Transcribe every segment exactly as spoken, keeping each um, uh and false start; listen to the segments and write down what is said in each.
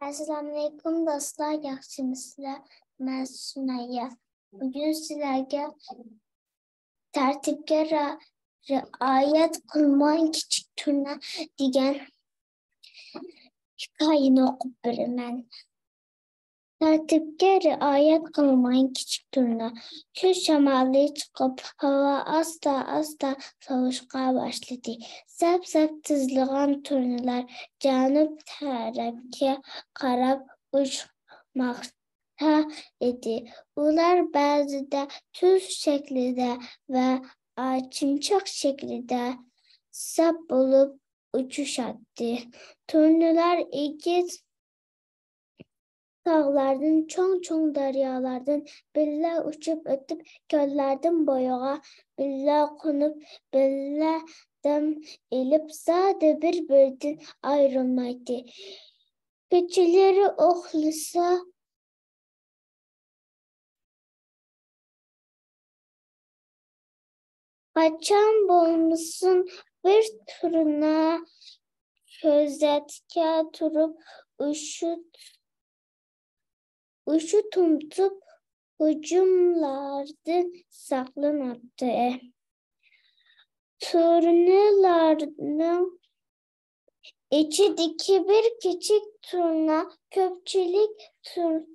ئەسسالامۇئەلەيكۇم دوستلار، ياخشىمۇسىلەر؟ مەن سۈمەييە. بۈگۈن سىلەرگە تەرتىپكە را-، رىئايەت قىلماي كىچىك تۇرنا دېگەن ھېكايىنى ئوقۇپ بېرىمەن. تەرتىپكە رىئايەت قىلماي كىچىك تۇرنا. كۈز شامالى چىقىپ، ھاۋا ئاستا-ئاستا سوۋۇشقا باشلىدى. سەپ-سەپ تىزلىغان تۇرنىلار جەنۇب تەرەپكە قاراپ ئۇچماقتا ئىدى. ئۇلار بەزىدە تۈز شەكلىدە ۋە ئارچىمچاق شەكلىدە سەپ بولۇپ ئۇچۇشاتتى. تۇرنىلار ئېگىز تاغلاردىن، چوڭ-چوڭ دەريالاردىن بىللە ئۇچۇپ ئۆتۈپ، كۆللەردىن بويىغا بىللە قونۇپ، بىللە دەم ئېلىپ، زادى بىر-بىرىدىن ئايرىلمايتتى. كېچىلىرى ئۇخلىسا، قاچان بولمىسۇن، بىر تۇرنا كۆزەتكە تۇرۇپ، ئۇششۇ، ئۇششۇ تومتۇپ ھۇجۇملاردىن ساقلىناتتى. تۇرنىلارنىڭ ئىچىدىكى بىر كىچىك تۇرنا كۆپچىلىك تۇرنىلار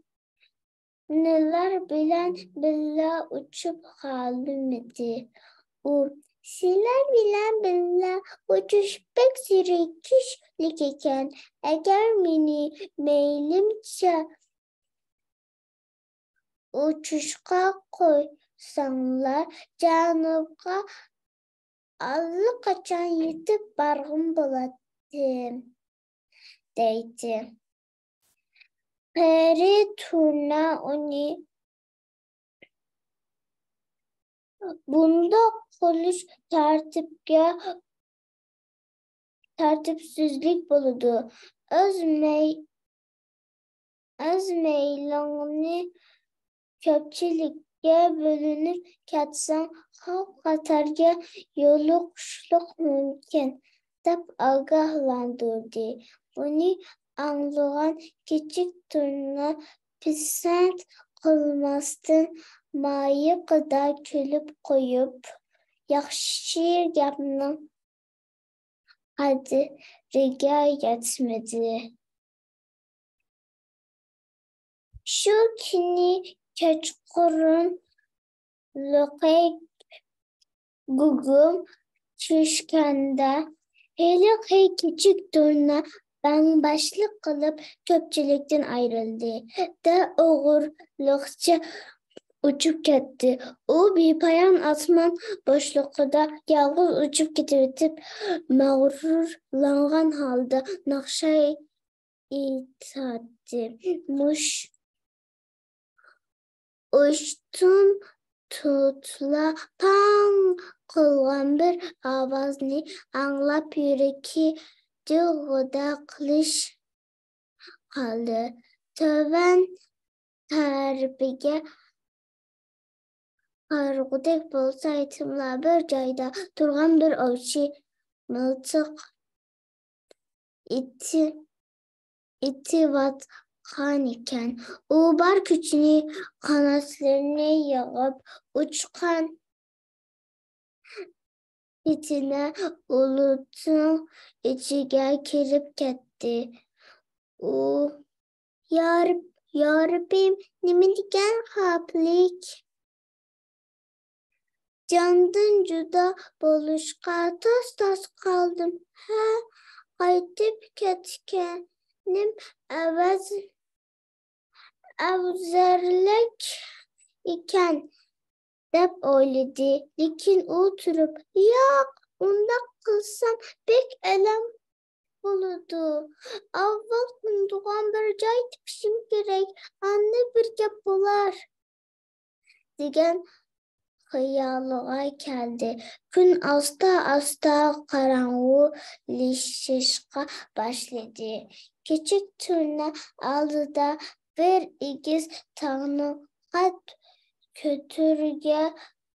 بىلەن بىللە ئۇچۇپ قالمىدى. ئۇ، «سىلەر بىلەن بىللە ئۇچۇش بەك زېرىكىشلىك ئىكەن. ئەگەر مېنى مەيلىمچە ئۇچۇشقا قويساڭلار، جەنۇبقا ئاللىقاچان يېتىپ بارغان بولاتتىم» دەيتتى. قېرى تۇرنا ئۇنى، «بۇنداق قىلىش تەرتىپكە، تەرتىپسىزلىك بولىدۇ. ئۆز مەي-، ئۆز مەيلىڭنى كۆپچىلىككە بۆلۈنۈپ كەتسەڭ، خەۋپ-خەتەرگە يولۇقۇشلۇق مۇمكىن» دەپ ئاگاھلاندۇردى. بۇنى ئاڭلىغان كىچىك تۇرنا پىسەنت قىلماستىن، مايىقىدا كۈلۈپ قويۇپ، ياخشى گەپنىڭ قەدرىگە يەتمىدى. شۇ كۈنى كەچقۇرۇنلۇقى گۇگۇم چۈشكەندە، ھېلىقى كىچىك تۇرنا بەڭباشلىق قىلىپ، كۆپچىلىكتىن ئايرىلدى-دە، ئوغرىلىقچە ئۇچۇپ كەتتى. ئۇ بىپايان ئاسمان بوشلۇقىدا يالغۇز ئۇچۇپ كېتىۋېتىپ، مەغرۇرلانغان ھالدا ناخشا ئېيتاتتى. مۇش-، ئۇشتۇمتۇتلا پاڭ قىلغان بىر ئاۋازنى ئاڭلاپ، يۈرىكى دىغدە قىلىش قالدى. تۆۋەن تەرىپىگە قارىغۇدەك بولسا، ھېيتىملا بىر جايدا تۇرغان بىر ئوۋچى مىلتىق ئېتى-، ئېتىۋاتقانىكەن. ئۇ بار كۈچىنى، قاناتلىرىنى يىغىپ، ئۇچقان پېتىنە بۇلۇتنىڭ ئىچىگە كىرىپ كەتتى. ئۇ، «يا رەب-، يا رەببىم، نېمە دېگەن خاپىلىك! جاندىن جۇدا بولۇشقا تاس-تاس قالدىم. ھە، قايتىپ كەتكىنىم ئەۋەز-، ئەۋزەللىك ئىكەن» دەپ ئويلىدى. لېكىن ئۇ تۇرۇپ، «ياق، ئۇنداق قىلسام بەك ئەلەم بولىدۇ. ئاۋۋال قونىدىغان بىر جاي تېپىشىم كېرەك، ئاندىن بىر گەپ بولار» دېگەن خىيالىغا كەلدى. كۈن ئاستا-ئاستا قاراڭغۇلىشىشقا باشلىدى. كىچىك تۇرنا ئالدىدا بىر ئېگىز تاغنىڭ قەد كۆتۈرگە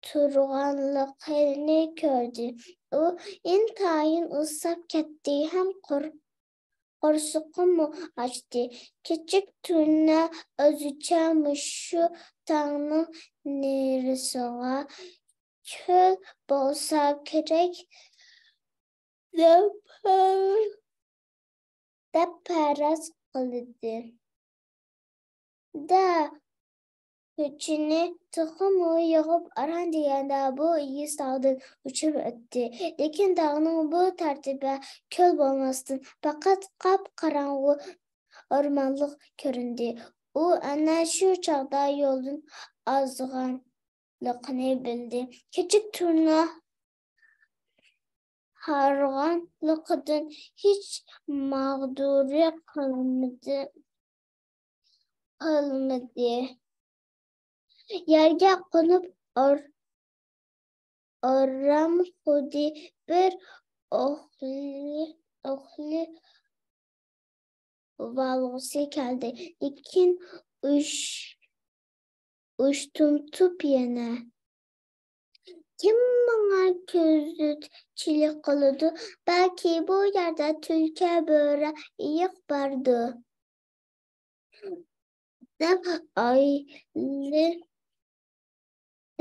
تۇرغانلىقىنى كۆردى. ئۇ ئىنتايىن ئۇسساپ كەتتى ھەم قور-، قورسىقىمۇ ئاچتى. كىچىك تۇرنا ئۆزىچە مۇشۇ تاغنىڭ نېرىسىغا كۆل بولسا كېرەك دەپ، دەپ پەرەز قىلدى. دە، كۈچىنى تېخىمۇ يىغىپ ئاران دېگەندە بۇ ئېگىز تاغدىن ئۇچۇپ ئۆتتى. لېكىن تاغنىڭ بۇ تەرىپىدە كۆل بولماستىن، پەقەت قاپقاراڭغۇ ئورمانلىق كۆرۈندى. ئۇ ئەنە شۇ چاغدا يولدىن ئازغانلىقىنى بىلدى. كىچىك تۇرنا ھارغانلىقىدىن ھېچ ماغدۇرى قىلمىدى، قىلمىدى. يەرگە قونۇپ ئور-، ئورام خۇددى بىر ئوخلى-، ئوخلى ۋالغۇسى كەلدى. لېكىن ئۇش-، ئۇشتۇمتۇپ يەنە: «كىم ماڭا كۆزەتچىلىك قىلىدۇ؟ بەلكى بۇ يەردە تۈلكە، بۆرە، ئېيىق باردۇ؟» دەپ ئويلى-،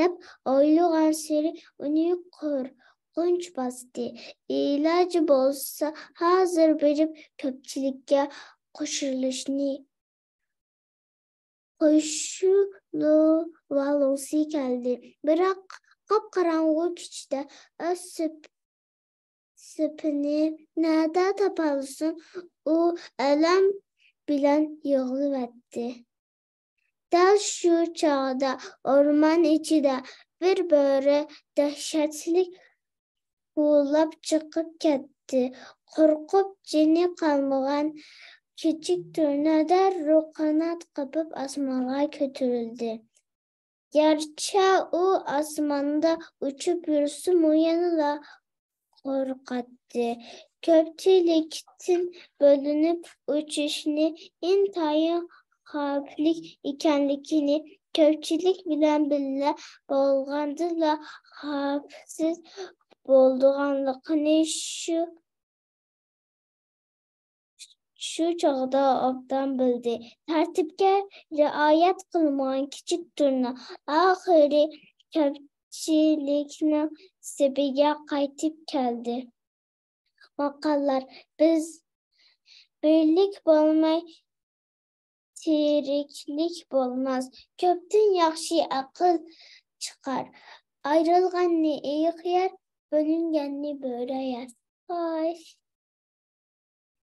دەپ ئويلىغانسېرى ئۇنى قورقۇنچ باستى. ئىلاجى بولسا ھازىر بېرىپ كۆپچىلىككە قوشۇلۇشنى، قوشۇلۇۋالغۇسى كەلدى. بىراق قاپقاراڭغۇ كېچىدە ئۆز سېپ-، سېپىنى نەدە تاپالىسۇن؟ ئۇ ئەلەم بىلەن يىغلىۋەتتى. دەل شۇ چاغدا ئورمان ئىچىدە بىر بۆرە دەھشەتلىك ھۇۋلاپ چىقىپ كەتتى. قورقۇپ جېنى قالمىغان كىچىك تۇرنا دەررۇ قانات قېپىپ ئاسمانغا كۆتۈرۈلدى. گەرچە ئۇ ئاسماندا ئۇچۇپ يۈرسىمۇ، يەنىلا قورقاتتى. كۆپچىلىكتىن بۆلۈنۈپ ئۇچۇشنى ئىنتايىن خەۋپلىك ئىكەنلىكىنى، كۆپچىلىك بىلەن بىللە بولغاندىلا خەۋپسىز بولىدىغانلىقىنى شۇ شۇ چاغدا ئوبدان بىلدى. تەرتىپكە رىئايەت قىلمىغان كىچىك تۇرنا ئاخىرى كۆپچىلىكنىڭ سېپىگە قايتىپ كەلدى. ماقاللار: بىز بىرلىك بولماي تىرىكلىك بولماس. كۆپتىن ياخشى ئەقىل چىقار. ئايرىلغاننى ئېيىق يەر، بۆلۈنگەننى بۆرە يەر. خوش.